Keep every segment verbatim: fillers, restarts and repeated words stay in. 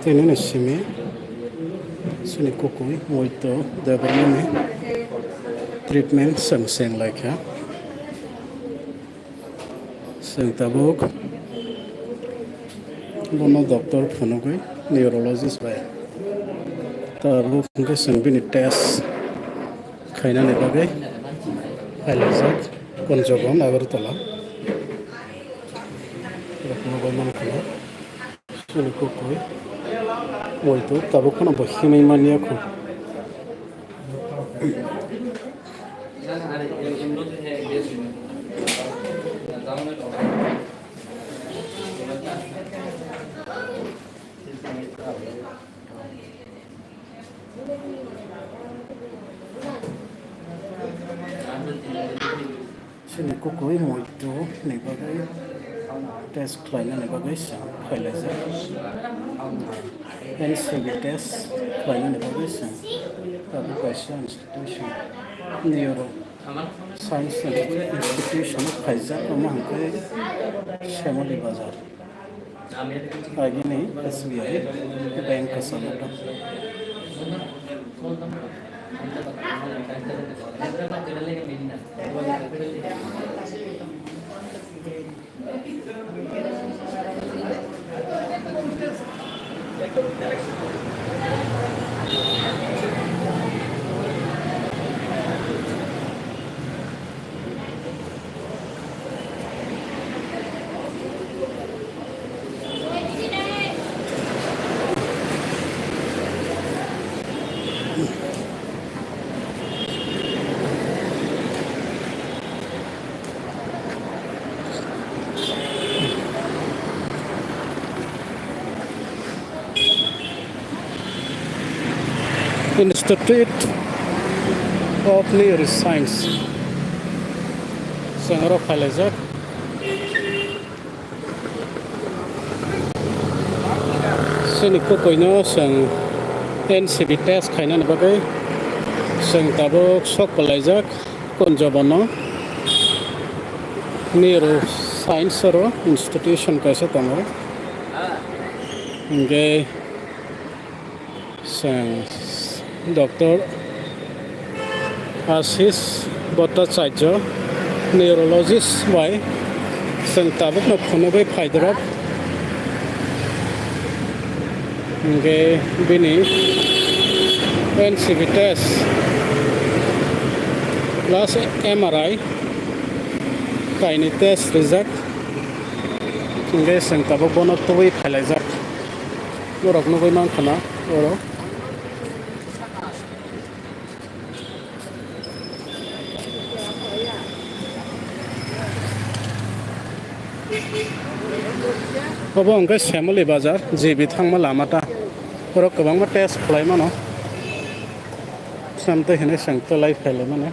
Tini ni simi chini kukui Moito Debbarmani treatment chwng cheng laikha. Chwng tabuk bono doctor phunugwi neurologist bai tabuk hwnkhe chwng bini test khainani bagwi phailaijak Kunjabon Agartala. Rokno bai mankha. Chini kukui Moito tabuk phano bo himwi manya kho. Chini kukui Moito ni bagwi test khlainani bagwi chwng phailaijak. N C B test khlainani bagwi chwng tabuk kaisa institution, Neuro Science Institution o khaijak, omo hwnkhe Shamoli Bazar. Agini S B I Bank kasama. Institute of Neuroscience. Chwng oro phailaijak. Chini kukuino chwng N C B test khainani bagwi chwng tabuk sok palaijak. Kunjobono Neuro Science oro institution kaisa tongo. Hingke chwng doctor Ashish Bhattacharya, neurologist bai chwng tabukno phunugwi phaidorok. Hwnkhe bini N C B test plus M R I kainwi test rijak. Hwnkhe chwng tabuk bono tubui phailaijak. Borok nugwi mankha na oro. Obo hwnkhe Shyamali Bazar, G B thangma lama ta. Borok kwbangma test khlai mano. Samtwi hwnwi chwng twlai phailaimano.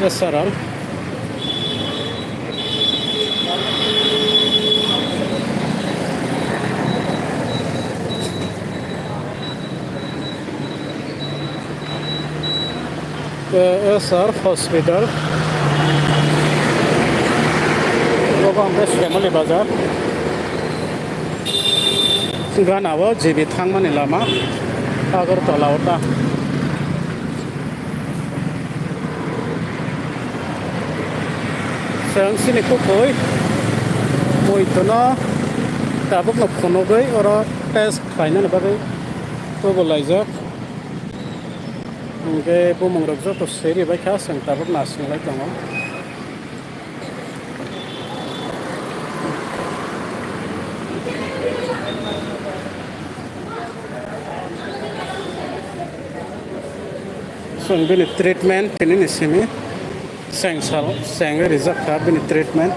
Yes, sir. K S R Hospital. Obo hwnkhe Shyamali Bazar. Gana o G B thangmani lama Agartala o ta. Chwng chini kukui muitu no tabuk no phunugwi oro test khlainani bagwi tubu laijak. Hwnkhe bumung rok joto swi ribaikha, chwng tabuk nasinglai tongo. Chwng bini treatment tini ni simi. Seng sal, seng rijak kha bini treatment.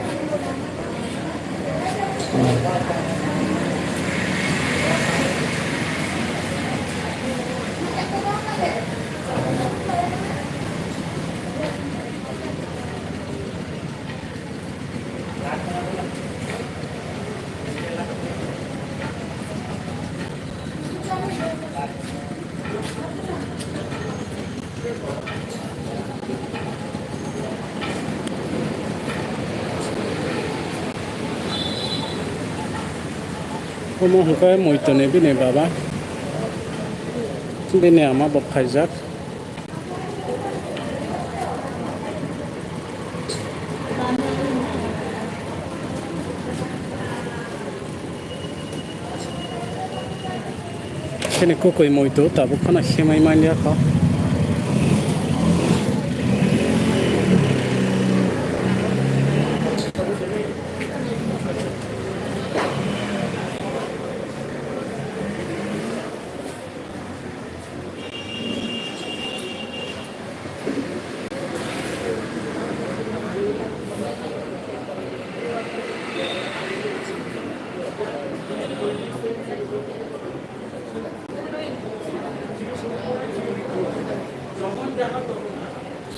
Omo hwnkhe muituni bini baba, bini ama bo phaijak. Chini kukui muitu tabuk phano himwi manya kho.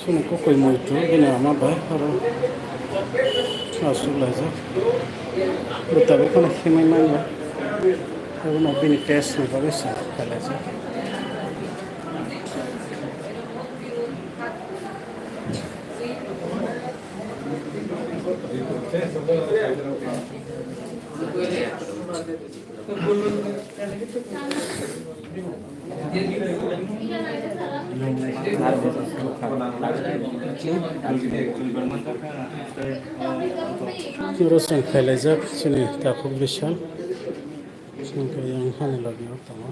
Chini kukui muitu bini ama bai oro aswk laijak. Bo tabuk phano himwi manya. Abono bini test ni bagwi se khlaijak. Oro chwng khailaijak chini takhuk Bishal. Chwng khe yang hani logi o tongo.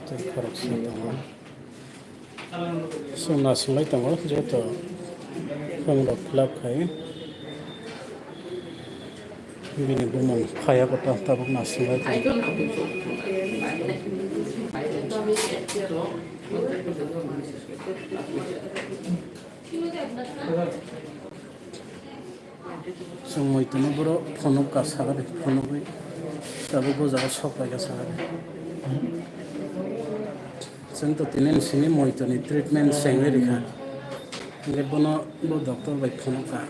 Tei khoroksa tongo. Chwng nasinglai tongo joto form rok fill up khai. Bini bumung phaiya kota tabuk nasinglai tongo. Chwng muitu no borok phunuk ka saka de, phunugwi tabuk o jaga sok pai ka saka de. Chwng to tini ni simi muitu ni treatment chengwi rikha. Hwnkhe bono bo doctor bai phunuk ka.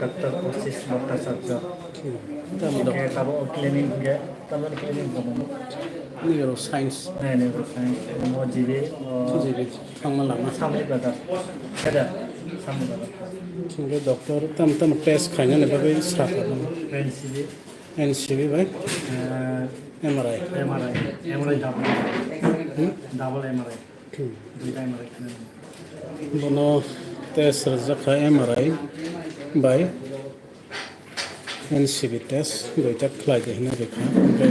Doctor Ashish Bhattacharya. Hmm. Tamo Hwnkhe doctor. Tabuk o clinic hwnkhe, tamoni clinic bo. Neuroscience. Neuroscience. Mo G B, o G B. Thangma lama. Samli bazar. Keda? Samli bazar. Hingke doctor tam tam test khainani bagwi sakha bono. N C B. N C B bai? Eh, M R I. M R I. M R I double. Hmm? Double M R I. Hmm. Duita M R I khainani. Bono test rwjak kha M R I bai N C B test duita khlai di hinwi rwkha. Hingke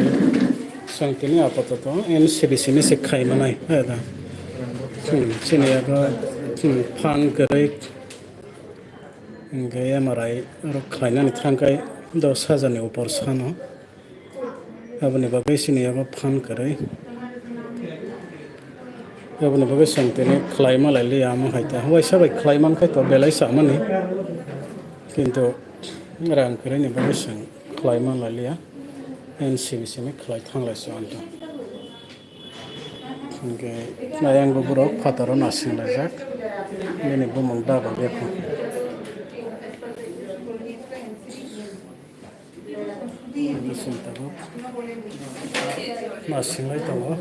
chwng tini apatoto N C B simi se khai manai, hai da. Hmm, chini yago, hmm, phan kwrwi. Hingke M R I rok khlainani thangkai dos hajar ni upor sano. Aboni bagwi chini yago phan kwrwi. Aboni bagwi chwng tini khlai ma lai liya omo hai ta. Waisa bai khlai man khai to belai sa mani. Kintu rang kwrwi ni bagwi chwng khlai ma lai liya. N C B simi khlai thang lai se anto. Hingke ayang bo borok phataro nasing laijak. Bini bumung daba bepha. Bising tabuk nasing lai tongo.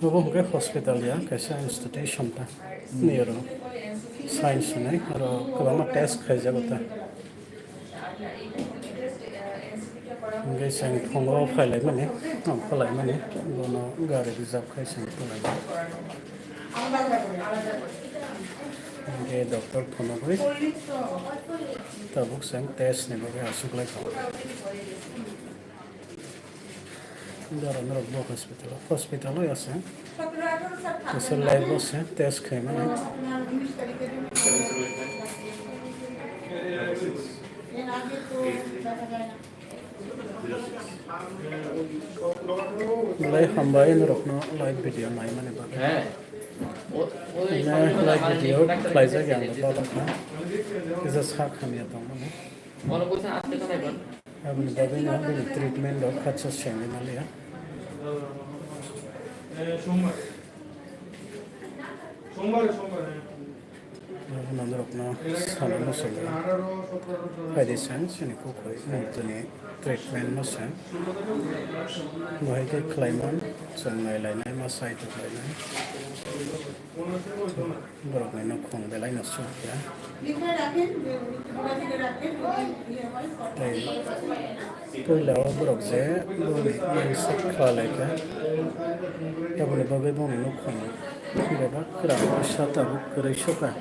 Obo hwnkhe hospital ya, kaisa institution ta. Niyoro science hinwi, aro kwbangma test khaijago ta. Hingke chwng phungo phailaimani, phalaimani, bono gari reserve khai chwng phalaimani. Hingke doctor phunugwi tabuk chwng test ni bagwi achuklaikha. Dara norok bo hospital o, hospital o ya se. Kaisa lab o se test khaimani. Belai hambai norokno live video naimani bagwi. Ine live video khlaijak yang bo balokno. Kisa sak hamya tongmani. Aboni bagwi no bini treatment rok khatsa sengwi maliya. Aboni norokno sana muchungo. Phaidi sang chini kukhoi muhtuni treatment no sang. Bahai khe khlaiman chwng nailainai ma saitok lainai. Borokni nukhung belai no sukya. Tei puila o borok je boni mansak khlai laikha, aboni bagwi boni nukhung bebak kwrang kisa tabuk kwrwi sukha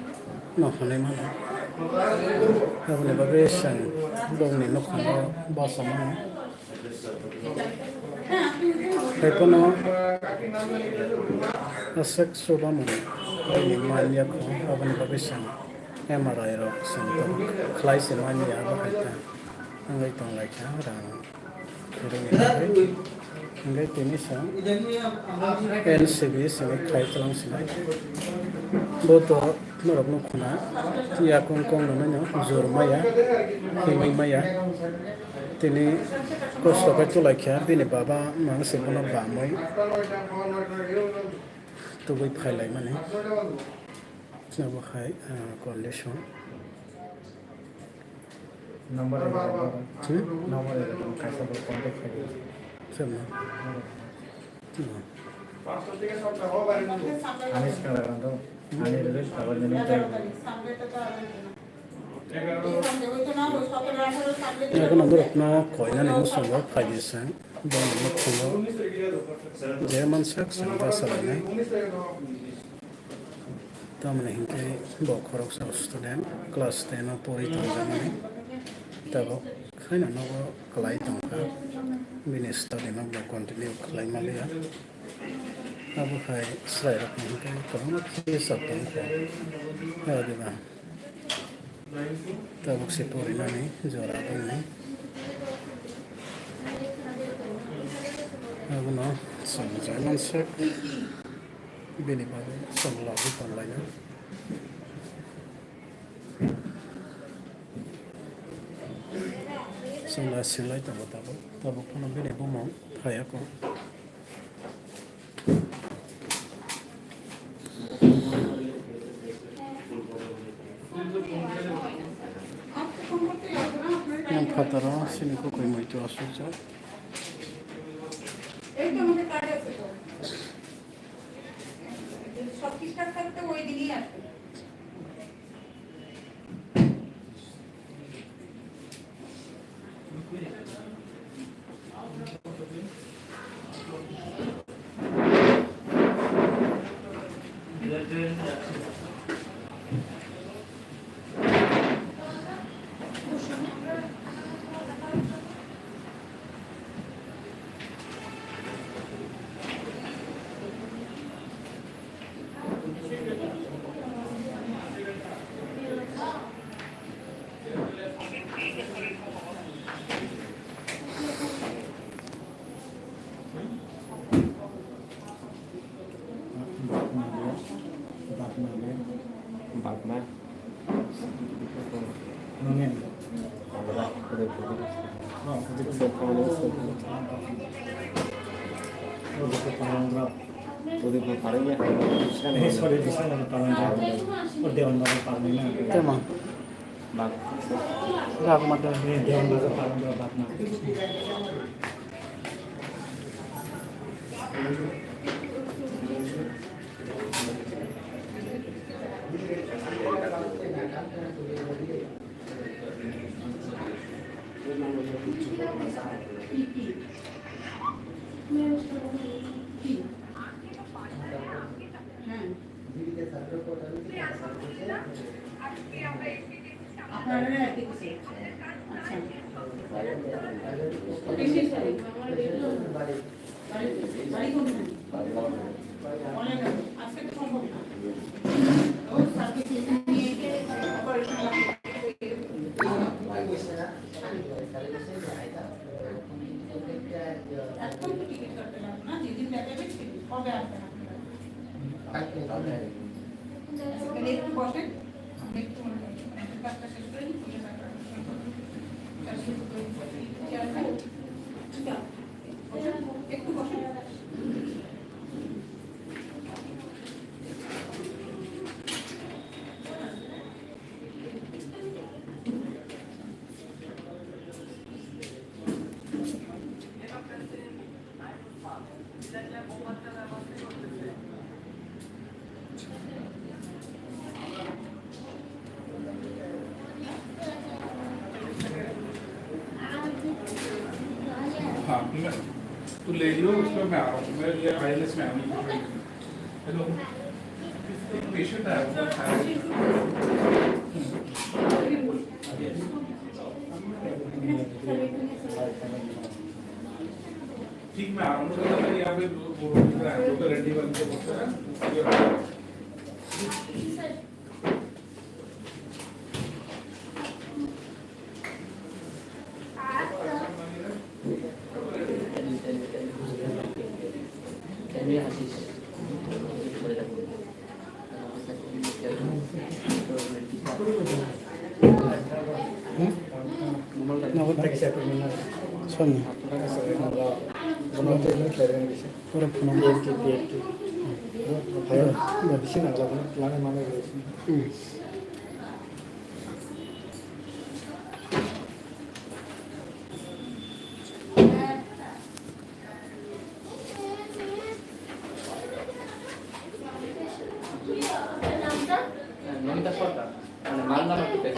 no hwnwi mano. Aboni bagwi chwng bongni nukhumo bachama. Haiphano aswk chubamung bini man yakho, aboni bagwi chwng M R I rok chwng tabuk khlai se man ya, abo hai ta wngwi tong lai kha rang kwrwngni bagwi. Hingke tini chwng N C B simi khlai twlang sinai. Bo to norok no khuna yakung kong no no jor maya, himwi maya. Tini kosto khe tulaikha bini baba mang se bono bamwi tubui phailaimani. Abo hai, ah, condition. Number available. Hmm? Number available. Kaisa bo contact khaidi. Sono? Hmm. Ani sekarang tu, ani dulu sekarang ini. Abo number rokno koinani muchungo phaidi se, bongni muchungo je mansak se bachalainai. Tamoni hinkhe bo khoroksa student class ten o pori tongjakmani, tabuk khaina nogo kwlai tongkha, bini study no bo continue khlai maliya. Abo hai chwrairokni hinkhe kwbangma khe chap tongkha, adiba. Tabuk se porinani jora bini. Abono chwng jai mansak bini bagwi chwng logwi tonglainai. Chwng lai swlai tongo tabuk, tabuk phano bini bumung. Phai ako. Yang phataro sini ko koi moi to asuk ja. এই তো আমাদের কার্ড আছে তো। যদি সব ঠিকঠাক থাকে তো ওই দিনই আসবে। Bagma. Udaipur. Sorry, Biswanath Parang. Dewan Babu Parang. Tema. Bagma. Bagma. Dewan Babu Parang. আপনারা একই কিছু। আচ্ছা। বাড়ি, বাড়ি কোনখানে? অনেক আছে। আজকে তো সম্ভব না। ও সার্ভিস নিয়ে অপারেশন লাগবে। এখন তো টিকিট কাটতে লাগবে না, যেদিন দেখাবে সেদিন। কবে আসবেন আপনারা? তাহলে একটু বসেন, আমরা একটু মনে করি, কাজটা শেষ করে নিই, পুজো কাজটা শেষ করে নিই। বসেন, একটু বসেন। हाँ, मैं, तू ले लियो, उसको मैं आ रहा हूँ, मैं ये आईएलएस में आने की कोशिश कर रहा हूँ। हेलो, एक पेशेंट आया हुआ है। ठीक, मैं आ रहा हूँ, यहाँ पे वो, वो, वो, रेड्डी वाले को बोलता है। Soni. Pura phone. Hmm. Nonita Sordar, মানে মার নাম হচ্ছে।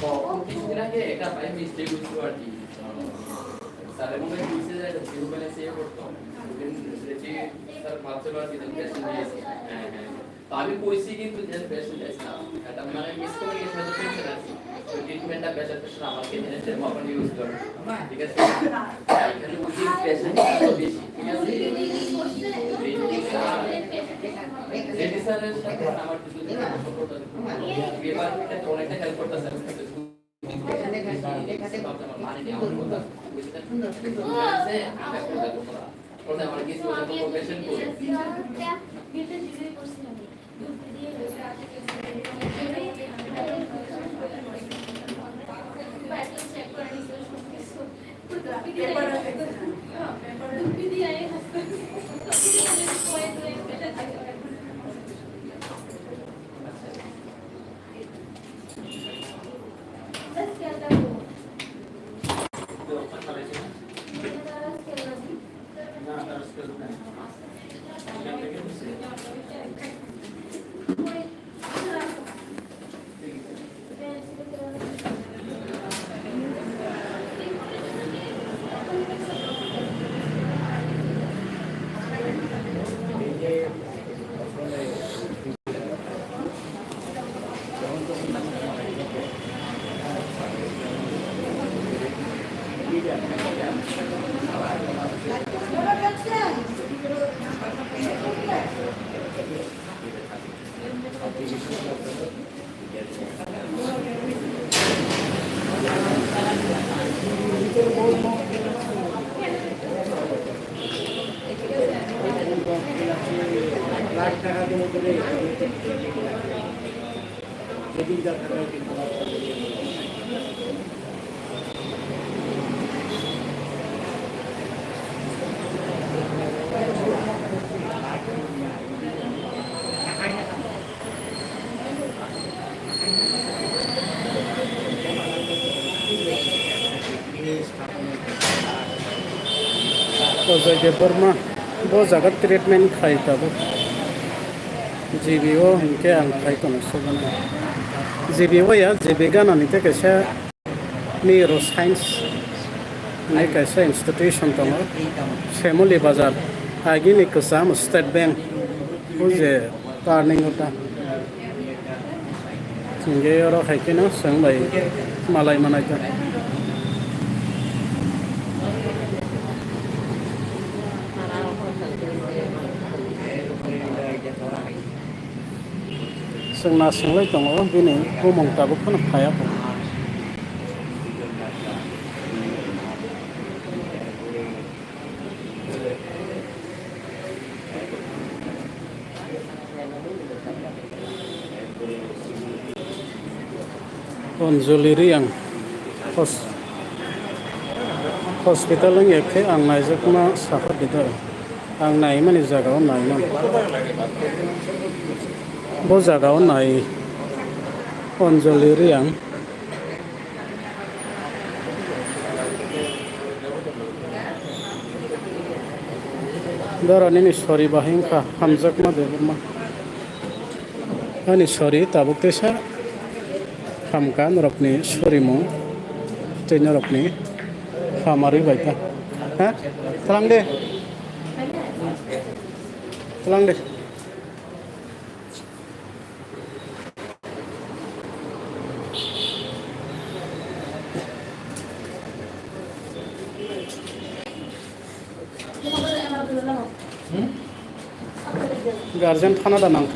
কখন কিছুদিন আগে একটা ভাই মিস্টেক হয়েছিল আর কি। স্যার এবং ভাই বলছে যে একটা জিরো ব্যালেন্স ইয়ে করতো। সেদিন সেটি স্যার ভাবছিল আর কি, যে পেশেন্ট নিয়ে এসে। হ্যাঁ, হ্যাঁ। তো আমি কইছি কিন্তু যে পেশেন্ট আসে না। এটা মানে মিসকমিউনিকেশন হতে পেশেন্ট আসে। তো ট্রিটমেন্টটা বেশি পেশেন্ট আমাকে এনে দেবো, আপনি ইউজ করবেন। ঠিক আছে? এখানে উচিত পেশেন্ট বেশি। ঠিক আছে? রেডি স্যারের সাথে আমার কিছু এবার অনেকটা হেল্প করতেছে। O jaga Burma, bo jaga treatment khai tabuk. G B O hinkhe ang khai tono sobono. G B O ya, G B ganani tei kaisa neuroscience hinwi kaisa institution tongo. Semoli Bazar, agini kwcham State Bank, o je turning o ta. Hingke oro hai kheno chwng bai malai manai ta. Chwng na swngwi tongo, bini bumung tabuk phano phaiya kho. Anjali Reang hos-, hospital wngya khe ang naijakma sakha bidai. Ang naimani jagao naimani. Bo jagao nai Anjali Reang. Doro nini sori bahai wngkha, hamjakma Debbarma. Ani sori tabuk teisa hamkha, norokni sorimung tei norokni hamarwi bai kha. Ha? Tlang de. Tlang de. Guardian thana da nang.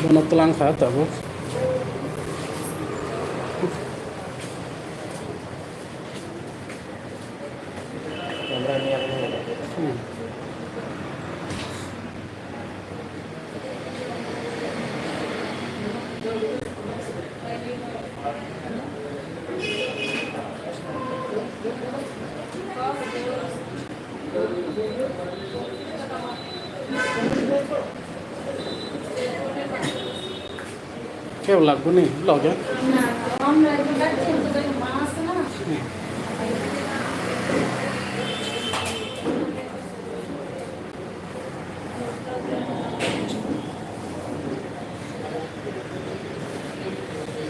Ano tlang kha tabuk. Khe lagbo ni loge.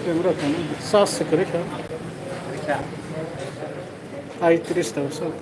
Camera kan sas se kare kha. Ai tris ta usal.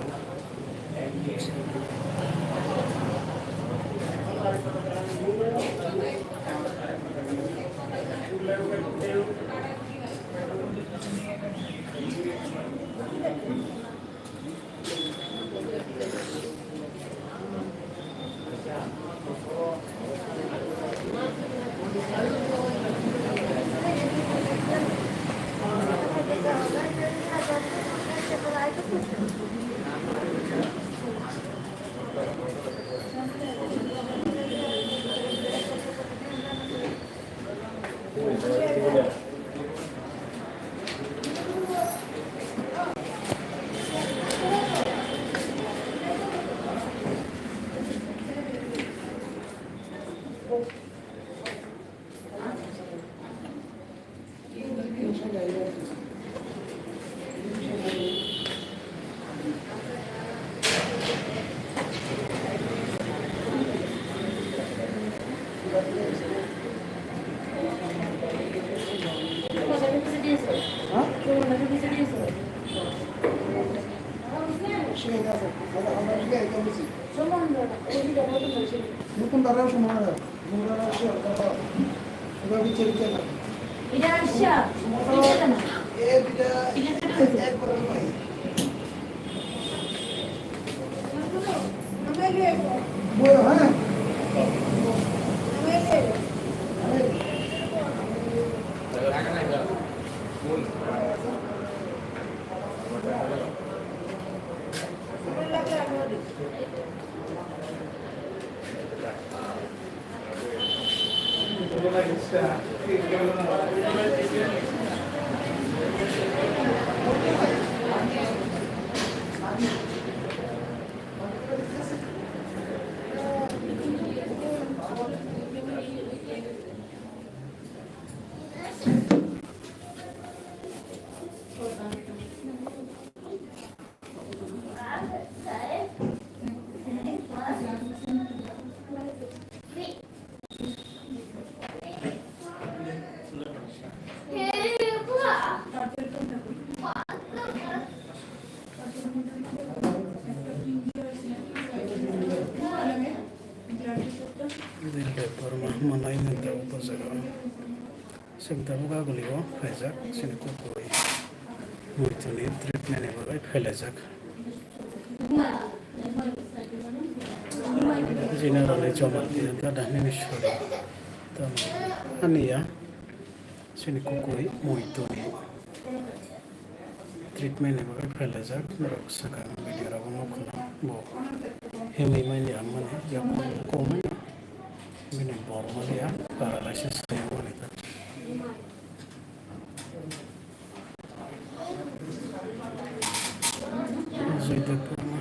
Bini bebak manai nang ta upo jaga. Chwng tabuk agulio phaijak, chini kukui muituni treatment ni bagwi phailaijak. General ni joma tiya gada nini sori. Tamo aniya chini kukui muituni treatment ni bagwi phailaijak. Norok swkang video rogo nukho bo himwi mani ang mani yakung kung mani. Bini bor maliya paralysis khe wngmani ta. Joydev Burma.